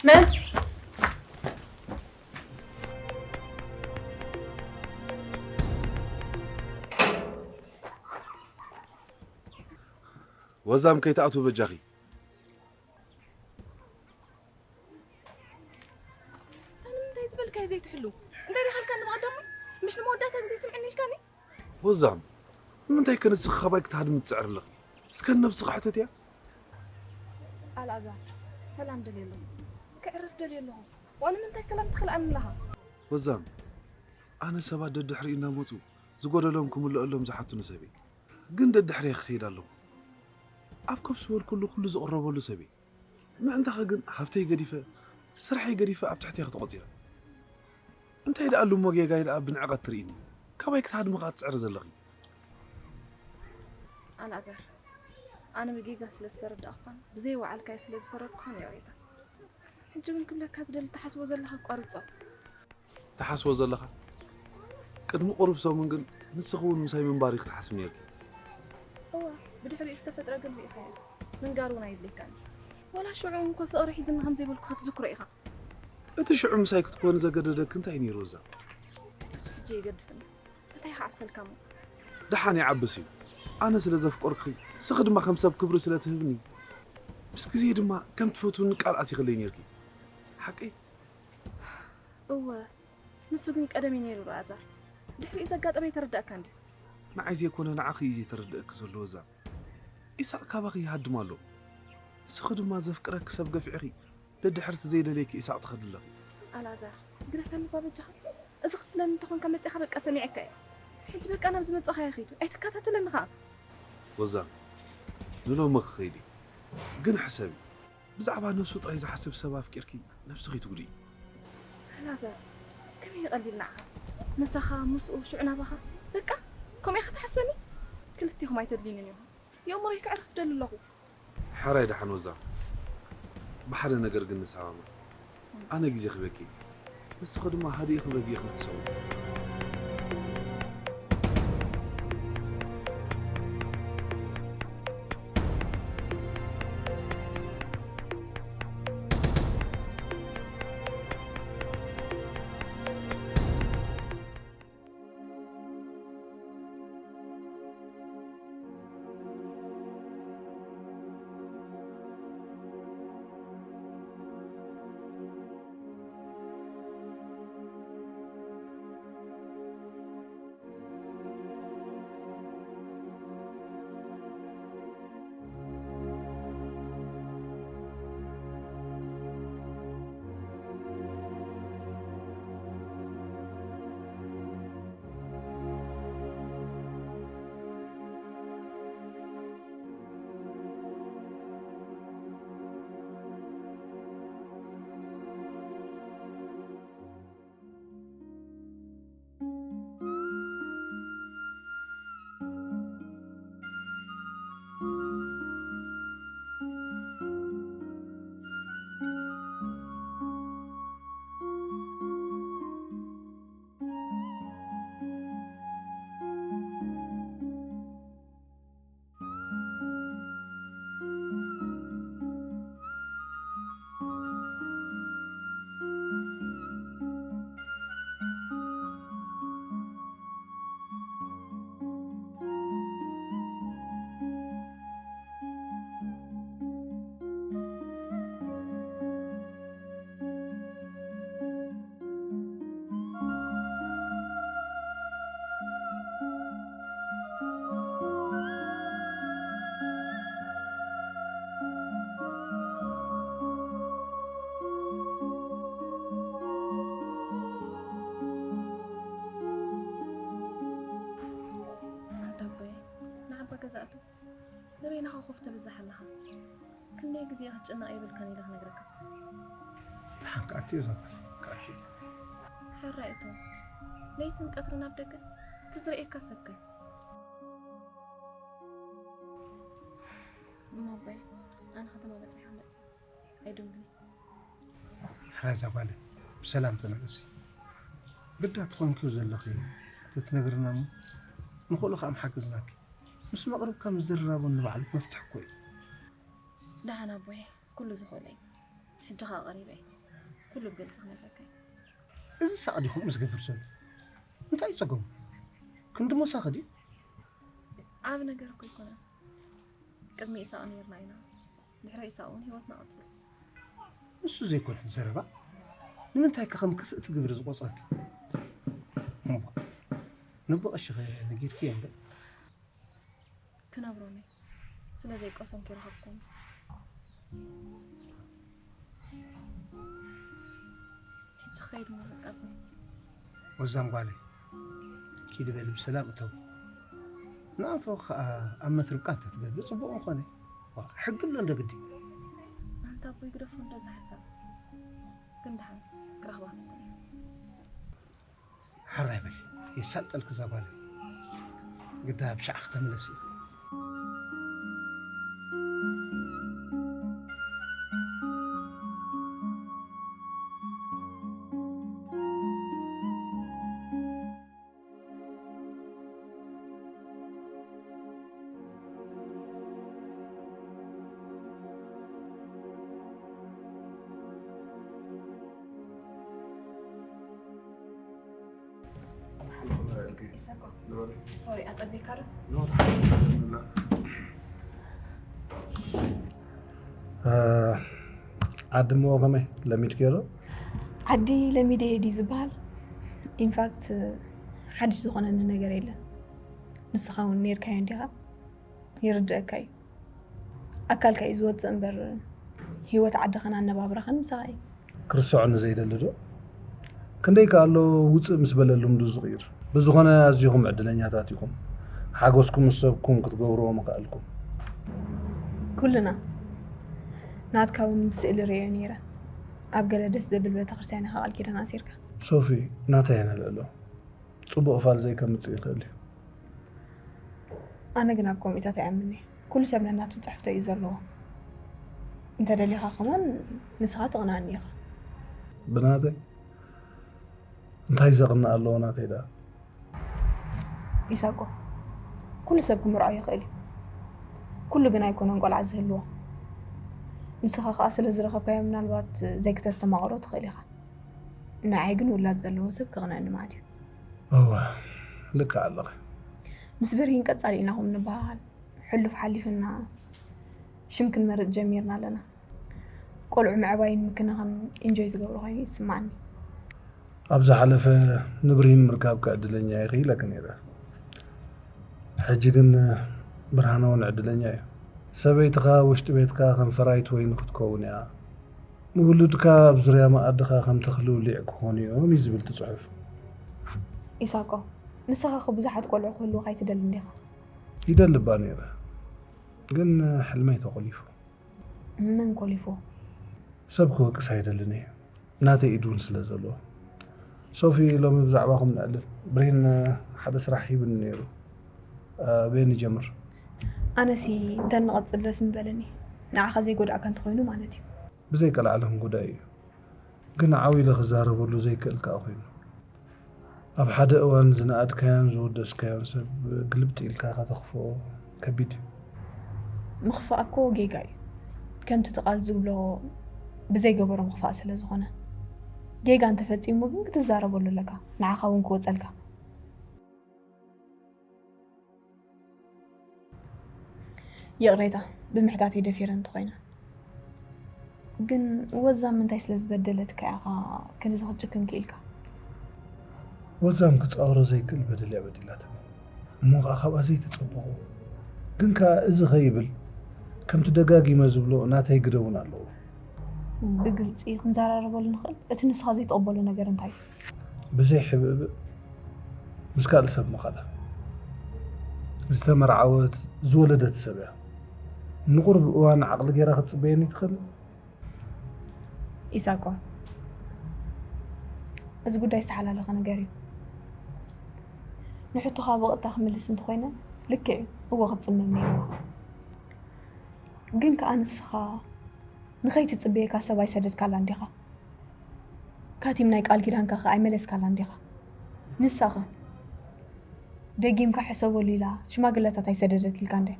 መን? ወዛም ከይትኣትዉ በጃኺ። እንታይ ዝበልካዮ ዘይትሕሉ? እንታይ ደሓልካኒ ብቐዳሙ? ምሽ ንመወዳእታ ግዜ ስምዕኒ ኢልካኒ? ወዛም፣ ንምንታይ ከ ንስኺ ካባይ ክትሃድሚ ትጽዕሪ ኣለኺ? እስከ ንነብስኺ ሕተትያ። ኣልኣዛር፣ ሰላም ደልየ ኣለኹ። ከዕርፍ ደልየ ኣለኹ። ዋላ ንምንታይ ሰላም ትኽልኣኒ ኣለኻ? ወዛም፣ ኣነ ሰባት ደድሕሪ እናመጹ ዝጎደሎም ክምልአሎም ዝሓቱኒ ሰብ እየ። ግን ደድሕሪ ክኸይድ ኣለኹ። ኣብ ከብሲ በልኩሉ ኩሉ ዝቕረበሉ ሰብ እየ። ምእንታኸ ግን ሃብተይ ገዲፈ፣ ስርሐይ ገዲፈ ኣብ ትሕቴኺ ተቖጺረ። እንታይ ደኣ እሞ ጌጋይ ደኣ ብንዕቐት ትርእይኒ? ካባይ ክትሃድሚ ከኣ ትጽዕሪ ዘለኺ? ኣልኣዛር፣ ኣነ ብጌጋ ስለ ዝተረዳእኩኻን ብዘይ ወዓልካዮ ስለ ዝፈረድኩኻን ይቕሬታ። ሕጂ ግን ክብለካ ዝደሊ ትሓስቦ ዘለኻ ቋርጾ። ትሓስቦ ዘለኻ? ቅድሚ ቁሩብ ሰሙን ግን ንስኺ እውን ምሳይ ምንባር ኢኺ ትሓስቢ ነይርኪ። እወ፣ ብድሕሪኡ ዝተፈጥረ ግን ርኢኻዮ። ምንጋር እውን ኣየድልየካን እዩ። ዋላ ሽዑ እንኮ ፍቕሪ ሒዝኒ ከም ዘይበልኩ ክትዝክሮ ኢኻ። እቲ ሽዑ ምሳይ ክትኮኒ ዘገደደኪ እንታይ ነይሩ እዛ? እሱ ሕጂ የገድስን። እንታይ ይሓብሰልካ እሞ? ደሓን ይዓብስ እዩ። ኣነ ስለ ዘፍቀርኩኺ፣ ንስኺ ድማ ከም ሰብ ክብሪ ስለ ትህብኒ፣ ምስ ግዜ ድማ ከም ትፈትውኒ ቃል ኣቲኽለይ ነይርኪ። ሓቀይ? እወ፣ ንሱ ግን ቀደም እዩ ነይሩ ኣልኣዛር። ድሕሪኡ ዘጋጠመ ኣይተረዳእካን ድዩ? ንዓይ ዘይኮነ ንዓኺ እዩ ዘይተረድእኪ ዘሎ እዛ። ኢሳቕ ካባኺ ይሃድም ኣሎ። ንስኺ ድማ ዘፍቅረኪ ሰብ ገፊዕኺ ደድሕርቲ ዘይደልየኪ ኢሳቕ ትኸዲ ኣለኺ። ኣልኣዛር፣ ግደፈኒ እባ በጃኻ። እዚ ክትብለኒ እንተኾንካ መጺኻ በቃ ሰሚዐካ እየ። ሕጂ በቃ ናብ ዝመጻኻዮ ኺድ። ኣይትከታተለኒ ኸኣ። ወዛም፣ ንሎሚ ክኸይድ እዩ። ግን ሕሰቢ፣ ብዛዕባ ነብሱ ጥራይ ዝሓስብ ሰብ ኣፍቂርኪ ነብስኺ ትጉድኢ። ኣልኣዛር፣ ከመይ ይቐልል ንዓኻ? ምሳኻ፣ ምስኡ፣ ሽዑ ናባኻ። በቃ፣ ከምኡ ኢኻ ትሓስበኒ? ክልቴኹም ኣይተድልዩንን ኢኹም። የእምሮይ ከዕርፍ ደሊ ኣለኹ። ሕራይ ደሓን ወዛም። ብሓደ ነገር ግን ንሰማማዕ። ኣነ ግዜ ክበኪ። ንስኺ ድማ ሃዲእኺ ረጊእኺ ንሕሰቡ። ኣንታ ኣቦይ፣ ንዓባ ገዛእቱ ንበይንኻ ኮፍ ተብዝሕ ኣለኻ። ክንደይ ግዜ ክትጭነቕ የብልካን ኢለ ክነግረካ። ደሓን ክኣቱ እየ ዛባይ፣ ክኣቱ እየ። ሕራይ እቶ፣ ለይትን ቀትርን ኣብ ደገ፣ እቲ ዝርእየካ ሰብከ? እሞ ኣቦይ፣ ኣነ ከተማ በጺሐ ክመጽእ ኣይደልን። ሕራይ እዛ ጓለይ፣ ብሰላም ተመለሲ። ግዳ ትኾንኪ ዘለኺ ተትነግርና እሞ፣ ንኽእሎ ከኣ ምሓገዝናኪ። ምስ መቕርብካ ምዝርራቡ ንባዕሉ መፍትሒ እኮ እዩ። ደሓን ኣቦይ፣ ኩሉ ዝኽእሎ እዩ። ሕጂ ኸኣ ቀሪበ እየ። ኩሉ ብግልጺ ክነግረካ እየ። እዚ ሳቕ ድዩ ከምኡ ዝገብር ዘሎ? እንታይ እዩ ጸገሙ? ክንዲ ሞሳኺ ድዩ? ዓቢ ነገር እኮ ኣይኮነን። ቅድሚ ኢሳቕ ነይርና ኢና። ድሕሪ ኢሳቕ እውን ህይወትና ቀጽል። ንሱ ዘይኮነ ዘረባ ንምንታይ ከ ከም ክፍእቲ ግብሪ ዝቆጽረኪ? እሞ ነቦ ቀሺ ከ ነጊርክዮ እንዶ? ክነግሮኒ ስለ ዘይቀሰምኩ ይረኸብኩም። ሕጂ ክኸይድ ምርቃብ። ወዛም ጓለይ ኪዲ በሊ ብሰላም እተው። ንኣንፎ ከዓ ኣብ መትርብካ እንተትገብር ፅቡቅ ምኾነ። ዋ፣ ሕጊ ኣሎ እንደ ግዲ። ኣንታ ኣቦይ ግደፎ እንደዛ ሓሳብ። ግን ደሓን ክረኽባ ነጥሪ። ሓራይ በሊ የሳልጠልክ እዛ ጓለይ። ግዳ ብሻዕ ክተመለስ እዩ። ሶሪ ኣጸቢካ ዶ? ዓዲ እሞ ከመይ ለሚድክዮ ዶ? ዓዲ ለሚደ ድዩ ዝበሃል? ኢንፋክት ሓድሽ ዝኾነኒ ነገር የለን። ንስኻ እውን ነይርካዮ እንዲኻ፣ ይርድአካ እዩ። ኣካልካ እዩ ዝወፅእ እምበር ህይወት ዓድኻን ኣነባብራኻን ምሳኻ እዩ። ክርስዖኒ ዘይደሊ ዶ? ክንደይ ከኣሎ ውፅእ ምስ በለ ልምዱ ዝቕይር። ብዝኾነ ኣዝኹም ዕድለኛታት ኢኹም። ሓጎስኩም ምስ ሰብኩም ክትገብርዎ ምኽኣልኩም። ኩልና ናትካ እውን ብስእሊ ርእዮ ነይረ። ኣብ ገለ ደስ ዘብል ቤተክርስትያን ኢኻ ቃል ኪዳን ኣሲርካ። ሶፊ ናተይ ኣነ ልዕሎ። ጽቡቕ ፋል ዘይከምጽእ ይኽእል እዩ። ኣነ ግን ኣብ ከምኡታት ኣይኣምንን እየ። ኩሉ ሰብ ነናቱ ጽሕፍቶ እዩ ዘለዎ። እንተደሊኻ ከማን ንስኻ ትቕንኣኒ ኢኻ። ብናተይ እንታይ ዘቕንእ ኣለዎ ናተይ ደኣ? ኢሳቆ፣ ኩሉ ሰብ ክምርዖ ይኽእል እዩ። ኩሉ ግን ኣይኮነን ቆልዓ ዝህልዎ። ንስኻ ከኣ ስለ ዝረኸብካዮ ምናልባት ዘይክተስተማቕሮ ትኽእል ኢኻ። ንዓይ ግን ውላድ ዘለዎ ሰብ ክቕንኣኒ ማዕት እዩ። እወ ልክዕ ኣለኺ። ምስ ብርሂን ቀጻሊ ኢና ከምኡ ንበሃሃል። ሕሉፍ ሓሊፉና ሽም ክንመርጽ ጀሚርና ኣለና። ቆልዑ ምዕባይን ምክንኻን ኢንጆይ ዝገብሮ ኮይኑ እዩ ዝስምዓኒ። ኣብ ዝሓለፈ ንብርሂን ምርካብኪ ዕድለኛ ኢኺ ኢለኪ ነይረ። ሕጂ ግን ብርሃነ እውን ዕድለኛ እዩ። ሰበይትኻ ውሽጢ ቤትካ ከም ፈራይት ወይኒ ክትከውን እያ። ንውሉድካ ኣብ ዙርያ መኣድኻ ከም ተኽሊ ውሊዕ ክኾኑ እዮም እዩ ዝብል እቲ ጽሑፍ። ኢሳቆ፣ ንስኻ ኸ ብዙሓት ቆልዑ ክህልዉኻ ኣይትደልን ዲኻ? ይደሊ እባ ነይረ፣ ግን ሕልመይ ተኾሊፉ። መን ኮሊፍዎ? ሰብ ክወቅስ ኣይደልን እየ፣ ናተይ ኢድ እውን ስለ ዘለዎ። ሶፊ፣ ሎሚ ብዛዕባኹም ነዕልል። ብርሂን ሓደ ስራሕ ሂብኒ ነይሩ። ኣበይ ንጀምር? ኣነሲ እንተ ንቐጽል ደስ ምበለኒ። ንዓኻ ዘይጎድኣካ እንተኾይኑ ማለት እዩ። ብዘይ ቀልዓለም ጎዳኢ እዩ፣ ግን ዓው ኢለ ክዛረበሉ ዘይክእል ከኣ ኮይኑ። ኣብ ሓደ እዋን ዝነኣድካዮን ዝወደስካዮን ሰብ ግልብጥ ኢልካ ከተኽፍኦ ከቢድ እዩ። ምኽፋእ እኮ ጌጋ እዩ። ከምቲ እቲ ቃል ዝብሎ ብዘይገበሮ ምኽፋእ ስለ ዝኾነ። ጌጋ እንተፈጺሙ ግን ክትዛረበሉ ኣለካ፣ ንዓኻ እውን ክወጸልካ። ይቕሬታ ብምሕታተይ ደፊረ እንተኾይነ። ግን ወዛም ምንታይ ስለ ዝበደለትካ ኢኻ ክንድዚ ክትጭክን ክኢልካ? ወዛም ክጻወሮ ዘይክእል በደል እያ በዲላትኒ። እሞ ኸኣ ካብኣ ዘይተጸበኹ። ግን ከኣ እዚ ኸይብል ከምቲ ደጋጊመ ዝብሎ ናተይ ግደ እውን ኣለዎ። ብግልጺ ክንዘራረበሉ ንኽእል? እቲ ንስኻ ዘይትቕበሎ ነገር እንታይ እዩ? ብዘይ ሕብእብእ ምስ ካልእ ሰብ ምኻዳ። ዝተመርዓወት ዝወለደት ሰብ እያ። ንቑሩብ እዋን ዓቕሊ ገይራ ክትጽበየኒ ትኽእል? ኢሳቆ፣ እዚ ጉዳይ ዝተሓላለኸ ነገር እዩ። ንሕቶኻ ብቐጥታ ክምልስ እንተኾይነ ልክዕ እዩ፣ እወ ክትጽመም ነይርዋ። ግን ከኣ ንስኻ ንኸይትጽበየካ ሰብ ኣይሰደድካላን ዲኻ? ካቲም ናይ ቃል ኪዳንካ ከ ኣይመለስካላን ዲኻ? ንሳኸ ደጊምካ ሕሰበሉ ኢላ ሽማግለታት ኣይሰደደትልካን ድያ?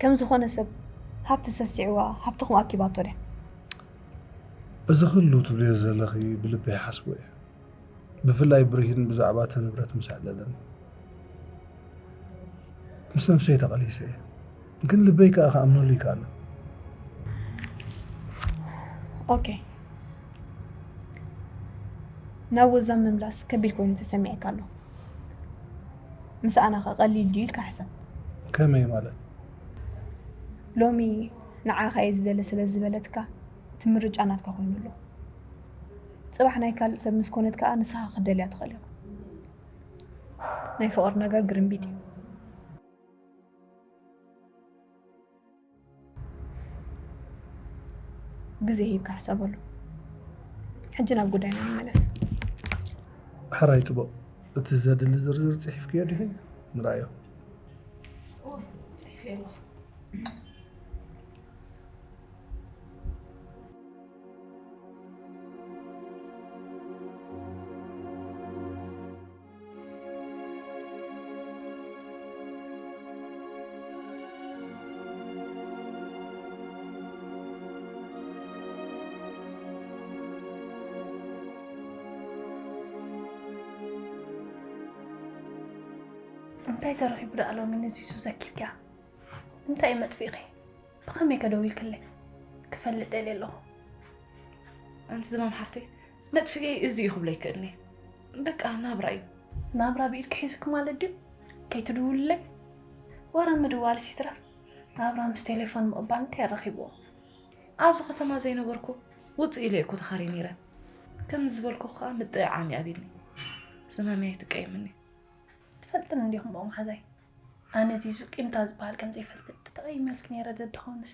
ከም ዝኾነ ሰብ ሃብቲ ሰሲዕዋ ሃብትኹም ኣኪባቶ ድያ? እዚ ኩሉ ትብልዮ ዘለኺ ብልበይ ይሓስቦ እየ። ብፍላይ ብርሂን ብዛዕባ እቲ ንብረት ምስ ኣዕለለኒ ምስ ነብሰይ ተቐሊሰ እየ። ግን ልበይ ከኣ ክኣምነሉ ይከኣለ። ኦኬ፣ ናብ ወዛም ምምላስ ከቢድ ኮይኑ ተሰሚዕካ ኣሎ። ምስ ኣናኸ ቀሊል ድዩ ኢልካ ሕሰብ። ከመይ ማለት? ሎሚ ንዓኻ እየ ዝደለ ስለ ዝበለትካ እቲ ምርጫ ናትካ ኮይኑ ኣሎ። ጽባሕ ናይ ካልእ ሰብ ምስ ኮነት ከኣ ንስኻ ክትደልያ ትኽእል ኢኻ። ናይ ፍቕሪ ነገር ግርምቢጥ እዩ። ግዜ ሂብካ ሕሰበሉ። ሕጂ ናብ ጉዳይና ንመለስ። ሕራይ ጽቡቕ። እቲ ዘድሊ ዝርዝር ጽሒፍክዮ ዲኺ? ንርኣዮ። ጽሒፈ ኣለኹ። እንታይ ተረኺቡ ደኣ ሎሚ ንዚዙ ዘኪርክያ? እንታይ መጥፊእኺ? ብኸመይ ከ ደዊልክለይ? ክፈልጥ ደልየ ኣለኹ። ኣንቲ ዝማም ሓፍተይ፣ መጥፍኤይ እዚ እዩ ክብሎ ይክእልኒ። በቃ ናብራ እዩ። ናብራ ብኢድኪ ሒዝኪ ማለት ድዩ? ከይትድውልለይ? ወረ ምድዋልስ ይትረፍ፣ ናብራ ምስ ቴሌፎን ምቕባል እንታይ ኣረኺብዎ? ኣብዚ ከተማ ዘይነበርኩ ውፅእ ኢለ እኮ ተኻርየ ነይረ። ከምዚ ዝበልኩ ከዓ ምጥዕዓም እዩ ኣቢልኒ። ዝማመይ ኣይትቀየምኒ። ትፈልጥኒ እንዲኹም ብኦም ሓዛይ። ኣነ ዚዙ ቂምታ ዝበሃል ከም ዘይፈልጥ ተቐይመልኪ ነይረ ደድኾንስ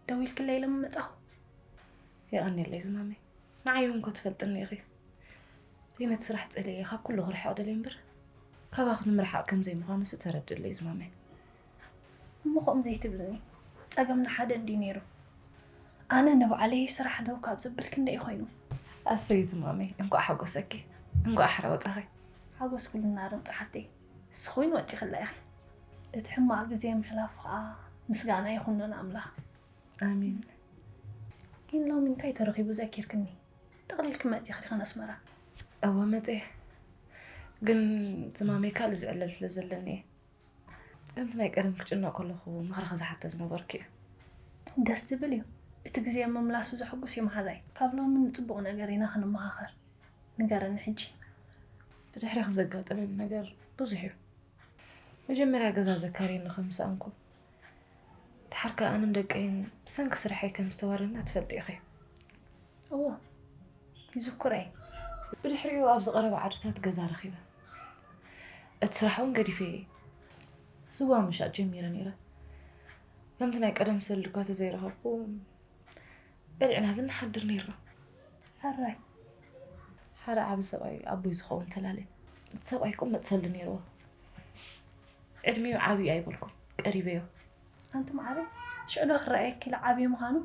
ደዊልክለይ ኢለ ምመጻኹ። የቐንየለይ ዝማመይ። ንዓይ እውን እኮ ትፈልጥኒ ኢኺ። ነቲ ስራሕ ጸሊኤ ካብ ኩሉ ክርሕቕ ደልየ እምበር ካባኺ ንምርሓቕ ከም ዘይምዃኑስ ተረድእለይ ዝማመይ። እሞ ከምኡ ዘይትብልኒ፣ ጸገምና ሓደ እንድዩ ነይሩ። ኣነ ንባዕለይ ስራሕ ደው ካብ ዘብል ክንደይ ኮይኑ። ኣሰይ ዝማመይ፣ እንኳዕ ሓጎሰኪ፣ እንኳዕ ሕረ ወጻኺ። ሓጎስ ኩልና ርምቂ ሓፍተይ፣ ንስኺ እውን ወጺኽላ ኢኺ። እቲ ሕማቕ ግዜ ምሕላፉ ኸኣ ምስጋና ይኹኖ ንኣምላኽ። ኣሜን። ግን ሎሚ እንታይ ተረኺቡ ዘኪርክኒ? ጠቕሊልኪ መጺኺ ዲኺ ንኣስመራ? እወ መጺኤ፣ ግን ዝማመይ ካልእ ዝዕለል ስለ ዘለኒ እየ። ከምቲ ናይ ቀደም ክጭነቕ ከለኹ ምኽርኺ ዝሓተ ዝነበርኩ እየ። ደስ ዝብል እዩ። እቲ ግዜ ምምላሱ ዘሐጉስ እዩ መሓዛይ። ካብ ሎሚ ንጽቡቕ ነገር ኢና ክንመኻኸር። ንገረኒ ሕጂ። ብድሕሪኺ ዘጋጠመኒ ነገር ብዙሕ እዩ። መጀመርያ ገዛ ዘካርየኒ ከም ዝሰኣንኩ፣ ድሓር ከኣ ኣነን ደቀይን ብሰንኪ ስርሐይ ከም ዝተዋረድና ትፈልጢ ኢኺ። እወ፣ ይዝክሮ እየ። ብድሕሪኡ ኣብዚ ቀረባ ዓድታት ገዛ ረኺበ። እቲ ስራሕ እውን ገዲፈ እየ። ስዋ ምሻጥ ጀሚረ ነይረ። ከምቲ ናይ ቀደም ሰልዲ እኳ ተዘይረኸብኩ፣ በሊዕና ግን ንሓድር ነይርና። ሕራይ። ሓደ ዓቢ ሰብኣይ ኣቦይ ዝኸውን ተላለየ። እቲ ሰብኣይ ቁመት ሰልዲ ነይርዎ። ዕድሚኡ ዓቢ እዩ ኣይበልኩን፣ ቀሪበዮ። ኣንቲ ማዕረ፣ ሽዑ ዶ ክረኣየኪ ኢለ ዓቢ ምዃኑ?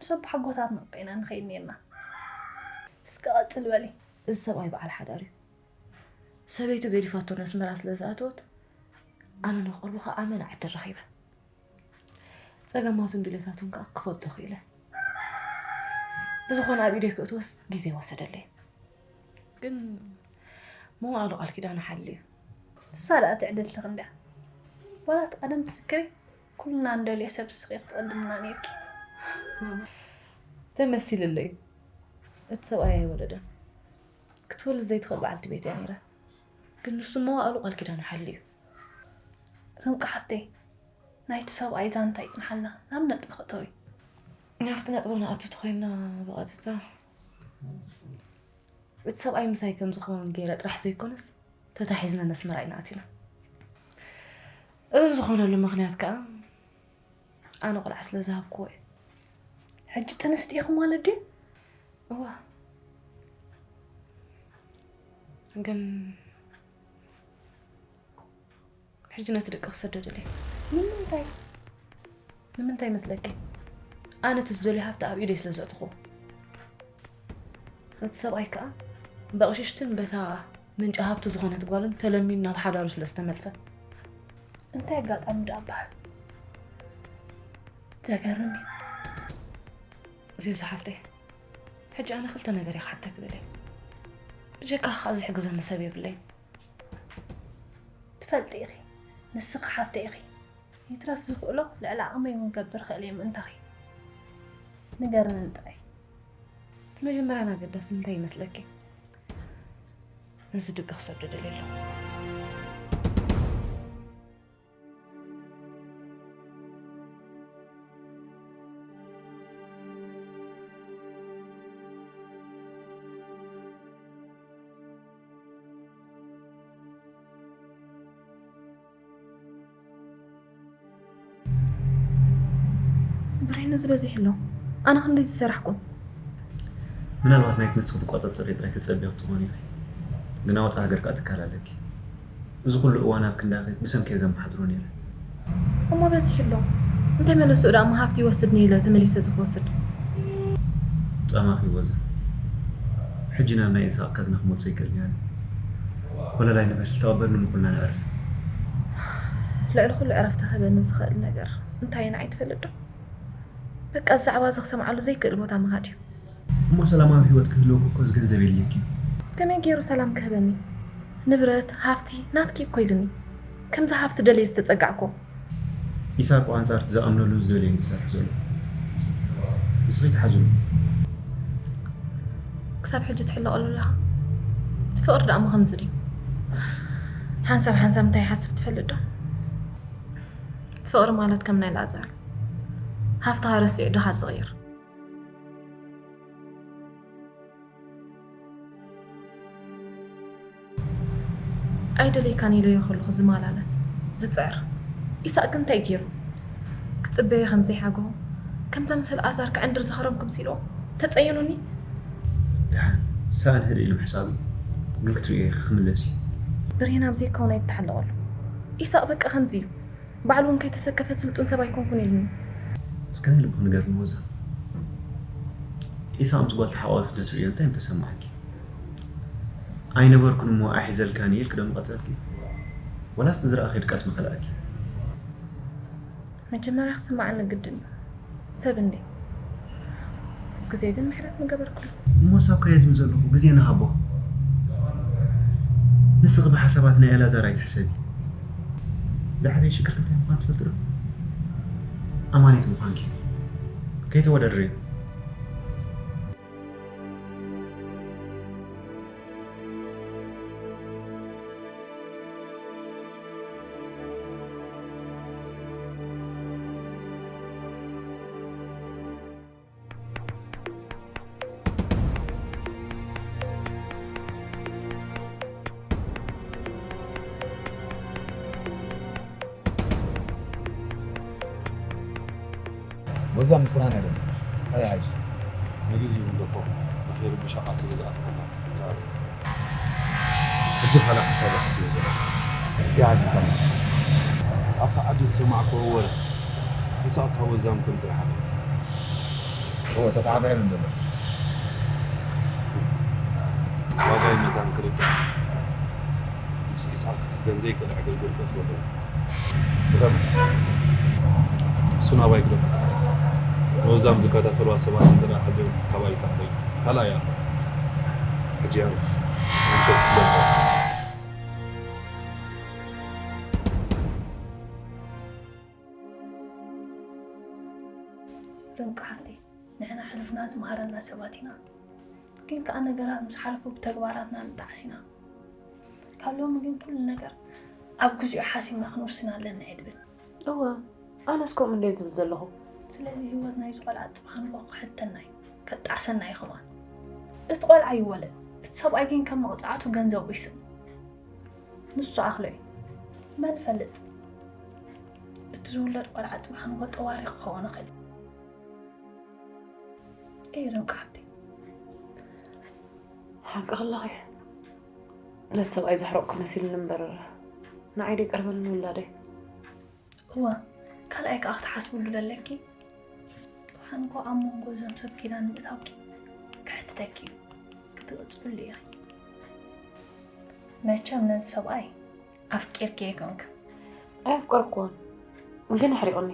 ምስ ኣቦሓጎታትና እኮ ኢና ንኸይድ ነይርና። እስከ ቀጽል በሊ። እዚ ሰብኣይ በዓል ሓዳር እዩ። ሰበይቱ ገዲፋቶ ንኣስመራ ስለ ዝኣተወት፣ ኣነ ንኽቕርቦ ከኣ ኣመና ዕድል ረኺበ። ጸገማቱን ድሌታቱን ከኣ ክፈልጦ ክኢለ። ብዝኾነ ኣብ ኢደይ ክእትወስ ግዜ ወሰደለይ። ግን መዋእሉ ቃል ኪዳኑ ሓልዩ። ንሳ ደኣ ትዕድልትኺ እንድያ። ዋላ እቲ ቀደም ትዝክሪ? ኩልና እንደልዮ ሰብ ንስኺ ክትቕድምና ነይርኪ። ተመሲልለይ። እቲ ሰብኣይ ኣይወለደን። ክትወልድ ዘይትኽእል በዓልቲ ቤት እያ ነይራ። ግን ንሱ መዋእሉ ቃል ኪዳኑ ሓልዩ። ርምቃ ሓብተይ፣ ናይቲ ሰብኣይ ዛንታ ይጽንሓልና፣ ናብ ነጥቢ ክእተዊ። ናብቲ ነጥቢ ንኣቱ ተኾይንና ብቐጥታ፣ እቲ ሰብኣይ ምሳይ ከም ዝኸውን ገይረ ጥራሕ ዘይኮነስ፣ ተታሒዝና ነስመራ ኢና ኣቲና። እዚ ዝኾነሉ ምኽንያት ከኣ፣ ኣነ ቆልዓ ስለ ዝሃብክዎ እዩ። ሕጂ ጥንስቲ ኢኹም ማለት ድዩ? እዋ። ግን ሕጂ ነቲ ደቂ ክሰደደለይ። ንምንታይ? ንምንታይ መስለኪ? ኣነ እቲ ዝደልዮ ሃብቲ ኣብ ኢደይ ስለ ዘእትኹ። እቲ ሰብኣይ ከኣ በቕሽሽትን በታ ምንጪ ሃብቲ ዝኾነት ጓልን ተለሚኑ ናብ ሓዳሩ ስለ ዝተመልሰ። እንታይ ኣጋጣሚ ደኣ በሃል? ዘገርም እዩ። እዚ ዝሓፍተይ፣ ሕጂ ኣነ ክልተ ነገር እየ ክሓተኪ ደልየ። ብጀካኻ ካብ ዝሕግዘኒ ሰብ የብለይን። ትፈልጢ ኢኺ፣ ንስኺ ሓፍተይ ኢኺ። ይትረፍ ዝኽእሎ ልዕሊ ዓቕመይ እውን ክገብር ክእል እየ ምእንታኺ። ንገርኒ ጥራይ። እቲ መጀመርያን ኣገዳስን እንታይ ይመስለኪ? ነዚ ድቂ ክሰዶ ደልየ ኣለኹ። ብሬን፣ እዚ በዚሑ ኣሎ። ኣነ ክንደይ ዝሰራሕኩ። ምናልባት ናይቲ ንስኺ ትቆጻጸርዮ ጥራይ ተጸቢኺ ትኾኒ ኢኺ። ግና ወጻኢ ሃገር ከኣ ትካል ኣለኪ። እዚ ኩሉ እዋን ኣብ ክንዳኺ ብሰንኪ እየ ዘመሓድሮ ነይረ። እሞ በዚሑ ኣሎ። እንታይ መለስኡ ደኣ እሞ ሃፍቲ ይወስድኒ ኢለ ተመሊሰ እዚ ክወስድ? ጻማኺ ወዘ። ሕጂ ናብ ናይ ኢሳቕ ካዝና ክመልሶ ይክእል እየ ኣነ። ኮለል ኣይንበል፣ ተቐበልኒ እሞ ኩልና ነዕርፍ። ልዕሊ ኩሉ ዕረፍቲ ክህበኒ ዝኽእል ነገር እንታይ እዩ ንዓይ ትፈልጥ ዶ? በቃ፣ እዚ ዛዕባ እዚ ክሰምዓሉ ዘይክእል ቦታ ምኻድ እዩ። እሞ ሰላማዊ ህይወት ክህልወኪ እኮ እዚ ገንዘብ የድልየኪ እዩ። ከመይ ገይሩ ሰላም ክህበኒ? ንብረት፣ ሃፍቲ ናትኪ እኮ ኢሉኒ። ከምዚ ሃፍቲ ደልየ ዝተጸጋዕኩ። ኢሳቅ ኣንጻር እቲ ዝኣምነሉን ዝደልዮን ዝሰርሕ ዘሎ። ንስኺ ተሓዝሉ። ክሳብ ሕጂ ትሕለቐሉ ኣለኻ? ፍቕሪ ደኣ እሞ ከምዚ ድዩ? ሓንሳብ ሓንሳብ እንታይ ይሓስብ ትፈልጥ ዶ? ፍቕሪ ማለት ከም ናይ ላዛር፣ ሃፍትኻ ረሲዑ ድኻ ዝቕይር። ኣይደለይካን ኢለዮ ከለኹ ዝመላለስ፣ ዝጽዕር ኢሳቅ ግን እንታይ ገይሩ? ክጽበዮ ከም ዘይሓገኹ፣ ከምዛ ምስ ኣልኣዛር ክዕንድር ዝኸረምኩ ምስ ኢልዎ ተጸየኑኒ። ደሓን፣ ሰኣን ህድእ ኢሉ ምሕሳብ እዩ። ግን ክትርእዮ ኢኺ ክምለስ እዩ። ብሬን ኣብ ዘይከውን ኣይትተሓለቐሉ። ኢሳቅ በቃ ከምዚ እዩ። ባዕሉ እውን ከይተሰከፈ ስልጡን ሰብ ኣይኮንኩን ኢሉኒ። እስከ ናይ ልብኺ ንገርኒ ወዛ። ኢሳቅ ምስ ጓል ተሓቋቒፉ ክትርእዮ እንታይ ምተሰማዓኪ? ኣይነበርኩን እሞ ኣይሕዘልካን እየ ኢልኪ ዶ ምቐጸልኪ? ወላስ እቲ ዝረኣኺ ድቃስ ምኸልኣኪ? መጀመርያ ክስማዓኒ ግድን እዩ። ሰብ እንዴ? ምስ ግዜ ግን ምሕረት ምገበርኩሉ። እሞ ሳብ ከየዝሚ ዘለኹ ግዜ ንሃቦ። ንስኺ ብሓሳባት ናይ ኣላዛር ኣይትሕሰቢ። ዝዓበየ ሽግር እንታይ ምዃኑ ትፈልጢ ዶ? ኣማኒት ምዃንኪ። ከይተወዳደርዮ። ወዛ ምስ ብርሃን ኣይደለም። ኣይ ሓይሽ። ንግዜኡ እንደፎ ንኸይርብሸቓ ስለ ዝኣተኹ። ሕጂ ካልእ ሓሳብ እየ ሓሲበ ዘለኹ። እንታይ ሓሲብካ? ኣብታ ዓዲ ዝሰማዕክዎ ወረ፣ ኢሳቕ ካብ ወዛም ከም ዝረሓቐ። እወ፣ ተጻሓፈ እየ ዝብል ዘሎ። ዋጋይ መታን ክርዳእ፣ ምስ ኢሳቕ ክጽገን ዘይክእል ዕግርግር ክእትወሉ። ብኸመይ? እሱ ናባይ ግደፎ። ንወዛም ዝከታተልዋ ሰባት እንተ ደኣ ሃልዮም ካባይ ይተዓበዩ። ካልኣይ ኣሎ። ሕጂ የዕርፍ። ምሸት ክደርፎ። ርብቃ ሓፍተይ፣ ንሕና ሕሉፍና ዝመሃረና ሰባት ኢና። ግን ከኣ ነገራት ምስ ሓለፉ ብተግባራትና ንጠዓስ ኢና። ካብ ሎሚ ግን ኩሉ ነገር ኣብ ግዜኡ ሓሲብና ክንውስን ኣለና እየ ድብል። እወ፣ ኣነስ ከምኡ እንድየ ዝብል ዘለኹ። ስለዚ ህይወት ናይዚ ቆልዓ ጽባሕ ንግሆ ክሕተና እዩ፣ ከጣዕሰና እዩ ከማን። እቲ ቆልዓ ይወለድ፣ እቲ ሰብኣይ ግን ከም መቕጻዕቱ ገንዘቡ ይስእ። ንሱ ኣኽሎ እዩ። መን ይፈልጥ? እቲ ዝውለድ ቆልዓ ጽባሕ ንግሆ ጠዋሪ ክኸውን ይኽእል እዩ። ኤረን ቃሕቲ። ሓቂ ከለኺ፣ ነቲ ሰብኣይ ዘሕረቕኩ መሲሉኒ እምበር፣ ንዓይ ደይቀርበኒ ውላደይ። እወ፣ ካልኣይ ከኣ ክትሓስብሉ ዘለኪ፣ ጽባሕ ንግሆ ኣብ መንጎ እዞም ሰብ ኪዳን ምእታውኪ ከሕትተኪ እዩ፣ ክትቅጽዕሉ ኢኺ። መቸም ነዚ ሰብኣይ ኣፍቂርኪ ኣይኮንክ? ኣየፍቀርኩዎን፣ ግን ኣሕሪቑኒ።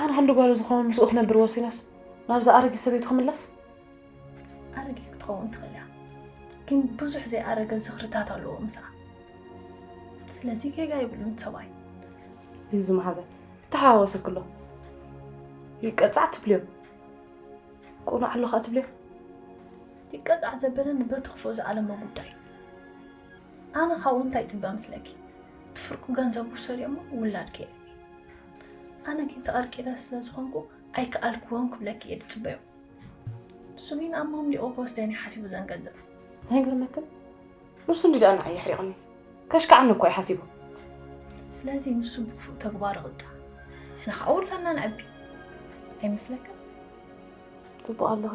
ኣነ ክንዲ ጓሉ ዝኸውን ምስኡ ክነብር ወሲነስ ናብዛ ኣረጊት ሰበይቱ ክምለስ? ኣረጊት ክትኸውን ትኽእል እያ፣ ግን ብዙሕ ዘይኣረገ ዝኽርታት ኣለዎ ምስኣ። ስለዚ ጌጋ የብሉን ሰብኣይ። ዚዙ መሓዛይ ዝተሓዋወሰክሎ ይቀጻዕ ትብልዮ፣ ቁኑዕ ኣሎ ከኣ ትብልዮ። ይቀጻዕ ዘበለኒ በቲ ክፉእ ዝኣለሞ ጉዳይ። ኣነ ካብኡ እንታይ ይጽበ መስለኪ? ብፍርቁ ገንዘቡ ውሰድዮ እሞ ውላድኪ የዕቢ። ኣነ ግን ተቐርቂረ ስለ ዝኾንኩ ኣይከኣልክዎን ክብለኪ እየ ዝጽበዮ። ንሱ ግን ኣብ ማምሊቑ ክወስደን እዩ ሓሲቡ ዘን ገንዘብ። እንታይ ይገርመክን? ንሱ እንዲ ደኣ ንዓይ የሕሪቕኒ፣ ከሽክዓኒ እኮ እዩ ሓሲቡ። ስለዚ ንሱ ብክፉእ ተግባሩ ይቕጻዕ፣ ንሕና ከዓ ውላድና ንዕቢ። ኣይመስለክን? ጽቡቕ ኣለኺ።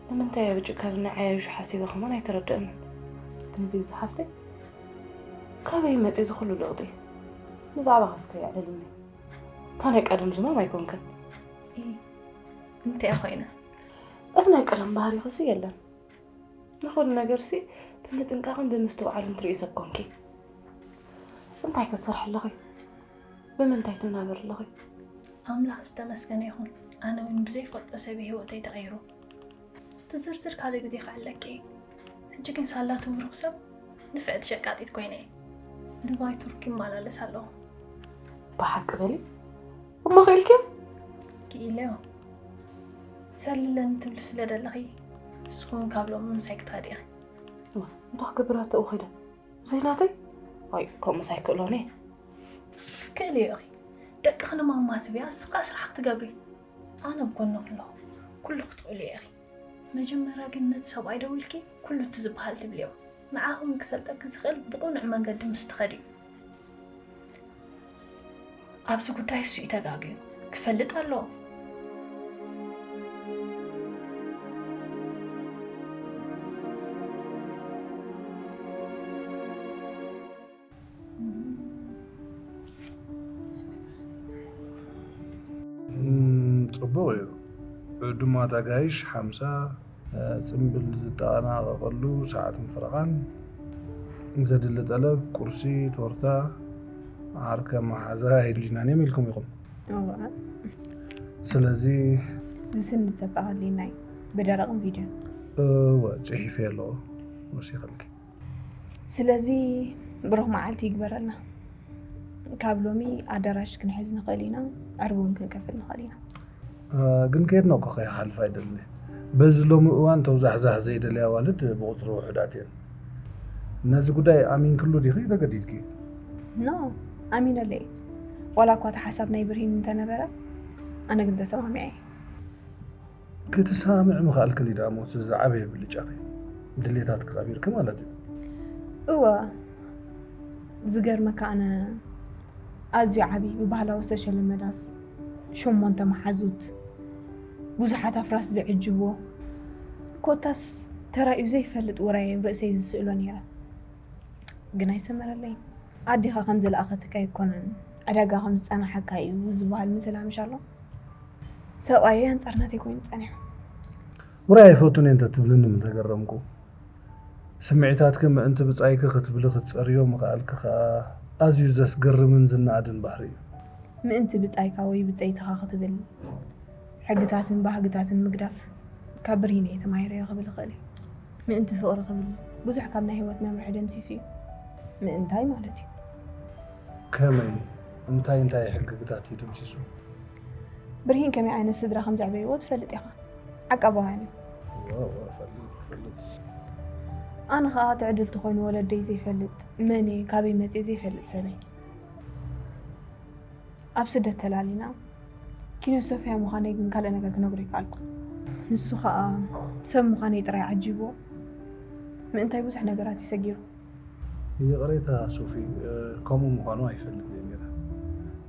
ንምንታይ ኣብ ጭካሪ ንዓያይሹ ሓሲበ ከማን ኣይተረድአንን። ግን ዚዙ ሓፍተይ፣ ካበይ መጺኡ እዚ ኩሉ ለውጢ? ብዛዕባኺ እስከ የዕልልኒ። እታ ናይ ቀደም ዝማም ኣይኮንክን። ኢ፣ እንታይ ኮይነ? እቲ ናይ ቀደም ባህሪኺሲ የለን። ንኹሉ ነገርሲ ብምጥንቃቕን ብምስትውዓልን ትርኢ ሰብ ኮንኪ። እንታይ ከ ትሰርሒ ኣለኺ? ብምንታይ ትናበሪ ኣለኺ? ኣምላኽ ዝተመስገነ ይኹን፣ ኣነ እውን ብዘይፈልጦ ሰብ ህይወተይ ተቐይሩ። እቲ ዝርዝር ካልእ ግዜ ክዕለኪ እየ። ሕጂ ግን ሳላ እቲ ብሩኽ ሰብ ንፍዕቲ ሸቃጢት ኮይነ እየ። ዱባይ ቱርክ ይመላለስ ኣለኹ። ብሓቂ በሊ፣ እሞ ክኢልኪዮ? ክኢለዮ። ሰልለኒ ትብሊ ስለ ደለኺ፣ ንስኺ እውን ካብ ሎሚ ምሳይ ክትኸዲ ኢኺ። እዋ፣ እንታይ ክገብር ኣብተኡ ኸይደ? ብዘይ ናተይ? ዋይ፣ ከምኡስ ኣይክእሎን እየ። ክእልዮ ኢኺ። ደቅኺ ንማማ ትብያ፣ እስኺ ከኣ ስራሕ ክትገብሪ። ኣነ ኣብ ጎንኺ ኣለኹ። ኩሉ ክትኽእልዮ ኢኺ። መጀመርያ ግን ነቲ ሰብኣይ ደዊልኪ ኩሉ እቲ ዝበሃል ትብልዮ። ንዓኺ እውን ክሰልጠኪ ዝኽእል ብቕኑዕ መንገዲ ምስ ትኸዲ እዩ። ኣብዚ ጉዳይ እሱ እዩ ተጋግዩ። ክፈልጥ ኣለዎ። እም፣ ጽቡቕ እዩ። ዕዱማት ኣጋይሽ ሓምሳ፣ ጽምብል ዝጠናቐቐሉ ሰዓትን ፈረቓን፣ ዘድሊ ጠለብ፣ ቁርሲ፣ ቶርታ፣ ዓርከ መሓዛ የድልዩናን እዮም ኢልኩም ኢኹም። እወ። ስለዚ ዝስንድ ሰብ ከኣ ኣድልዩና እዩ፣ ብደረቕን ቪድዮን። እወ፣ ጽሒፈ ኣለዎ፣ ወሲኸልኪ። ስለዚ ብሩኽ መዓልቲ ይግበረልና። ካብ ሎሚ ኣዳራሽ ክንሕዝ ንኽእል ኢና፣ ዕርቢ እውን ክንከፍል ንኽእል ኢና። እ፣ ግን ከየድና እኮ ከይሓልፍ ኣይደልን እየ። በዚ ሎሚ እዋን ተውዛሕዛሕ ዘይደልያ ኣዋልድ ብቑጽሪ ውሑዳት እየን። ነዚ ጉዳይ ኣሚንክሉ ዲኺ ተገዲድኪ? ኖ፣ ኣሚነለ እየ። ዋላ እኳ እቲ ሓሳብ ናይ ብርሂን እንተነበረ፣ ኣነ ግን ተሰማሚዐ እየ። ክትሰማምዒ ምኽኣልክን እዩ ደኣ ሞት ዝዓበየ ብልጫኺ። ድሌታትኪ ከቢርኪ ማለት እዩ። እወ፣ ዝገርመካ ኣነ ኣዝዩ ዓቢ ብባህላዊ ዝተሸለመ ዳስ፣ ሸሞንተ መሓዙት፣ ብዙሓት ኣፍራስ ዝዕጅብዎ፣ ኮታስ ተራእዩ ዘይፈልጥ ውራይ ኣብ ርእሰይ ዝስእሎ ነይረ። ግን ኣይሰመረለይን። ኣዴኻ ከም ዝለኣኸትካ ኣይኮነን፣ ዕዳጋ ከም ዝጸናሓካ እዩ ዝበሃል ምስላ ምሽ ኣሎ። ሰብኣየይ ኣንጻር ናተይ ኮይኑ ጸኒሑ። ውራይ ኣይፈቱን እየ እንተትብልኒ ምተገረምኩ። ስምዒታትኪ ምእንቲ ብጻይኪ ክትብሊ ክትጸርዮ ምኽኣልኪ ከኣ ኣዝዩ ዘስገርምን ዝነኣድን ባህሪ እዩ። ምእንቲ ብጻይካ ወይ ብጸይትኻ ክትብል ሕግታትን ባህግታትን ምግዳፍ ካብ ብርሂን እየ ተማሂረዮ ክብል እኽእል እየ። ምእንቲ ፍቕሪ ክብል ብዙሕ ካብ ናይ ህይወት መምርሒ ደምሲሱ እዩ። ምእንታይ ማለት እዩ። ከመይ? እንታይ እንታይ ሕግግታት እዩ ደምሲሱ? ብርሂን ከመይ ዓይነት ስድራ ከም ዘዕበይዎ ትፈልጥ ኢኻ። ዓቃባውያን እዮም። እወ፣ እወ፣ እፈልጥ፣ እፈልጥ። ኣነ ኸኣ ትዕድልቲ ኮይኑ ወለደይ ዘይፈልጥ፣ መን እየ፣ ካበይ መጽየ ዘይፈልጥ ሰበይ። ኣብ ስደት ተላሊና፣ ኪኖ ሶፍያ ምዃነይ ግን ካልእ ነገር ክነግሮ ይከኣልኩ። ንሱ ኸኣ ሰብ ምዃነይ ጥራይ ዓጂብዎ፣ ምእንታይ ብዙሕ ነገራት እዩ ሰጊሩ። ይቕሬታ ሶፊ፣ እ፣ ከምኡ ምዃኑ ኣይፈልጥን እየ ነይረ።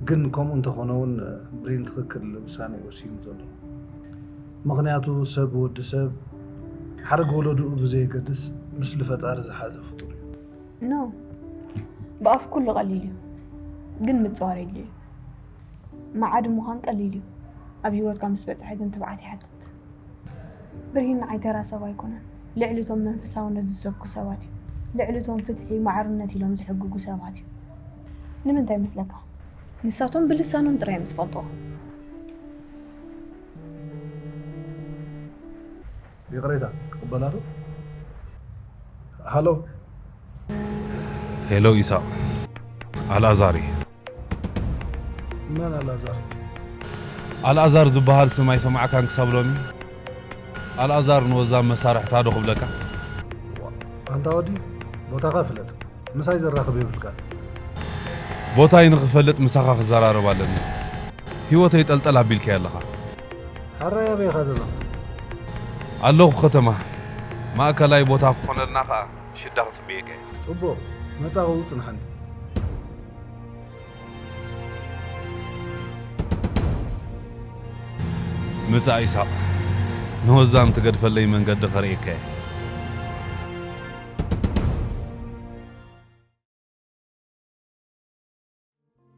ግን ከምኡ እንተኾነ እውን፣ እ፣ ብሬን ትኽክል ውሳነ እዩ ወሲኑ ዘሎ። ምኽንያቱ ሰብ፣ ወዲ ሰብ፣ ሓረግ ወለድኡ ብዘየገድስ፣ ምስሊ ፈጣሪ ዝሓዘ ፍጡር እዩ። ኖ፣ ብኣፍ ኩሉ ቀሊል እዩ፣ ግን ምጽዋር የድልዮ እዩ። መዓዲ ምዃን ቀሊል እዩ፣ ኣብ ህይወትካ ምስ በጽሐ ግን ትብዓት ይሓትት። ብርሂን ንዓይ ተራ ሰብ ኣይኮነን፣ ልዕሊ እቶም መንፈሳውነት ዝሰብኩ ሰባት እዩ። ልዕሊ እቶም ፍትሒ፣ ማዕርነት ኢሎም ዝሕግጉ ሰባት እዩ። ንምንታይ ይመስለካ? ንሳቶም ብልሳኖም ጥራይ እዮም ዝፈልጡ። ይቕሬታ ክቕበላ ዶ? ሃሎ። ሄሎ ኢሳቕ፣ ኣልኣዛር እየ። መን ኣልኣዛር? ኣልኣዛር ዝበሃል ስም ኣይሰማዕካን ክሳብ ሎሚ? ኣልኣዛር ንወዛም መሳርሕታ ዶ ክብለካ? ኣንታ ወዲ፣ ቦታኻ ፍለጥ። ምሳይ ዘራኽብ የብልካን። ቦታይ ንኽፈልጥ ምሳኻ ክዘራረብ ኣለኒ። ህይወተይ ጠልጠል ኣቢልካያ ኣለኻ። ሓራይ ኣበይ ኢኻ ዘለኻ? ኣለኹ ከተማ። ማእከላይ ቦታ ክኾነልና ኸኣ ሽዳ ክጽብየካ እየ። ጽቡቕ፣ መጻኹ ጽንሓኒ። ምጻእ ኢሳቕ፣ ንወዛም ትገድፈለይ መንገዲ ከርእየካ እየ።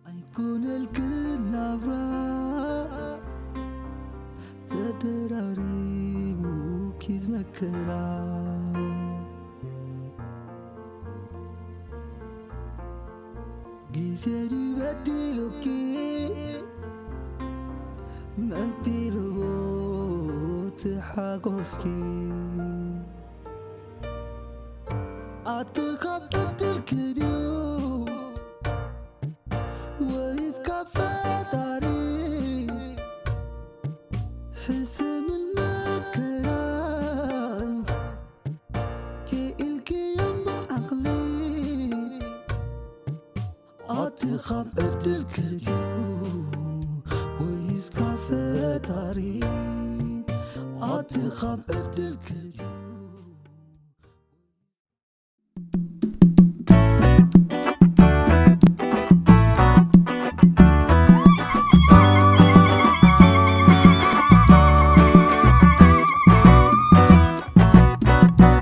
ኣይኮነልክን ናብራ ተደራሪቡ ኪዝ መከራ ግዜ ድበዲሉኪ መንጢርዎ ትሓጎስኪ ኣቲ ካብ ዕድልኪ ድዩ ወይስ ካብ ፈጣሪ ሕሰምን መከራን ክኢልክዮም ብዓቕሊ ኣቲ ካብ ዕድልኪ ድዩ ወይስ ካብ ፈጣሪ ኣቲ ካብ ዕድልኪ ድዩ